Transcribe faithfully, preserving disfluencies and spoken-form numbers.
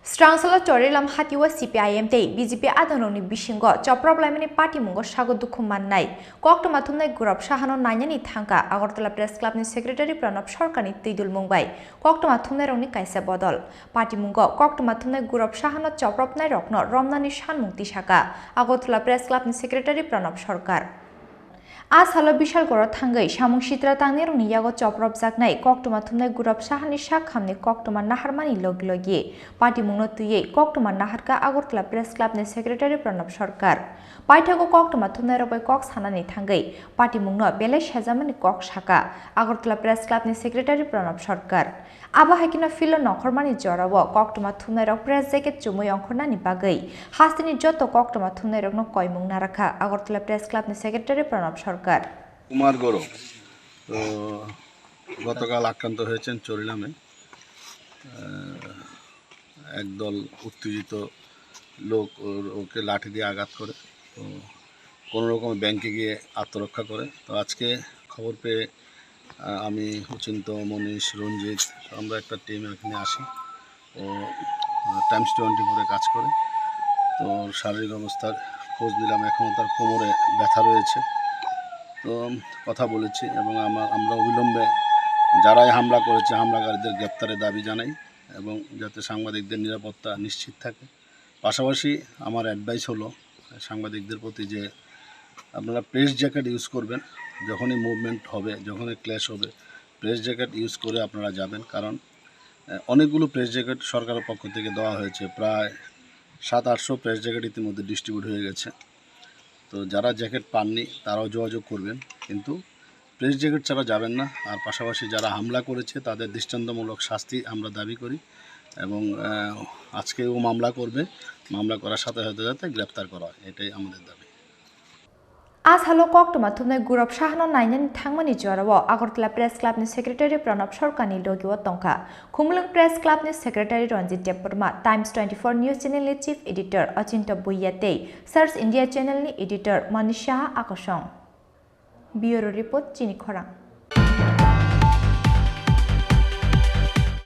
Srangsalo Chorilam hatio C P I M tei B J P adongrokni bisingo choprop laimani patimungo sago dukhu mannai. Koktwma thumnai Gurap Sahano nainani thangkha Agartala Press Clubni Secretary Pranab Sarkarni twidulmung bai koktwma thumnairokni kaisa bodol. Patimungo koktwma thumnai Gurap Sahano chopropnairokno romnani sanmung tisaka Agartala Press Clubni Secretary Pranab Sarkar. A salo Bishalgoro thangwi samung sitra tangnairokni yago chopropjaknai koktwma thumnai Gurap Sahani sak hamni koktwma naharmani logi logi patimungno twiwi koktwma naharkha Agartala Press Clubni Secretary Pranab Sarkar. Paithago koktwma thumnairok bai kok sanani thangwi patimungno belai sejamani kok saka Agartala Press Clubni Secretary Pranab Sarkar. Abo hai kheno philo nongkhormani jorao koktwma thumnairok press jacket chumui ongkhornani bagwi hasteni joto koktwma thumnairokno koimung narakha Agartala Press Clubni Secretary Pranab Sarkar. Kumar গৌরব তো গতকাল আক্রান্ত হয়েছেন চরিলামে। আহ, একদল উত্তেজিত লোক ওর, ওকে লাঠি দিয়ে আঘাত করে। তো কোনো রকমে ব্যাংকে গিয়ে আত্মরক্ষা করে। তো আজকে খবর পেয়ে, আহ, আমি, উচিন্ত, মনীষ, রঞ্জিত, আমরা একটা টিম এখানে আসি। ও, আহ, টাইমস টোয়েন্টি ফোরে কাজ করে। তো ওর শারীরিক অবস্থার খোঁজ নিলাম, এখনও তার কোমরে ব্যথা রয়েছে। তো কথা বলেছি এবং আমা-, আমরা অবিলম্বে যারাই হামলা করেছে, হামলাকারীদের গ্রেপ্তারের দাবি জানাই এবং যাতে সাংবাদিকদের নিরাপত্তা নিশ্চিত থাকে। পাশাপাশি আমার অ্যাডভাইস হলো সাংবাদিকদের প্রতি যে আপনারা প্রেস জ্যাকেট ইউজ করবেন, যখনই মুভমেন্ট হবে, যখনই ক্ল্যাশ হবে, প্রেস জ্যাকেট ইউজ করে আপনারা যাবেন। কারণ, আহ, অনেকগুলো প্রেস জ্যাকেট সরকারের পক্ষ থেকে দেওয়া হয়েছে, প্রায় সাত আটশো প্রেস জ্যাকেট ইতিমধ্যে ডিস্ট্রিবিউট হয়ে গেছে। তো যারা জ্যাকেট পাননি তারাও যোগাযোগ করবেন, কিন্তু প্রেস জ্যাকেট ছাড়া যাবেন না। আর পাশাপাশি যারা হামলা করেছে তাদের দৃষ্টান্তমূলক শাস্তি আমরা দাবি করি এবং, আহ, আজকেও মামলা করবে, মামলা করার সাথে সাথে যাতে গ্রেপ্তার করা হয়, এটাই আমাদের দাবি। A salo koktwma thumnai Gurap Sahano nainani thangmani jorao Agartala Press Clubni Secretary Pranab Sarkarni logio tongkha Khumulwng Press Clubni Secretary Ranjit Debbarma, Times twenty-four News Channelni Chief Editor Achinta Bhuya tei Search India Channelni Editor Manish Saha Akosong. Bureau Report, Chini Khorang.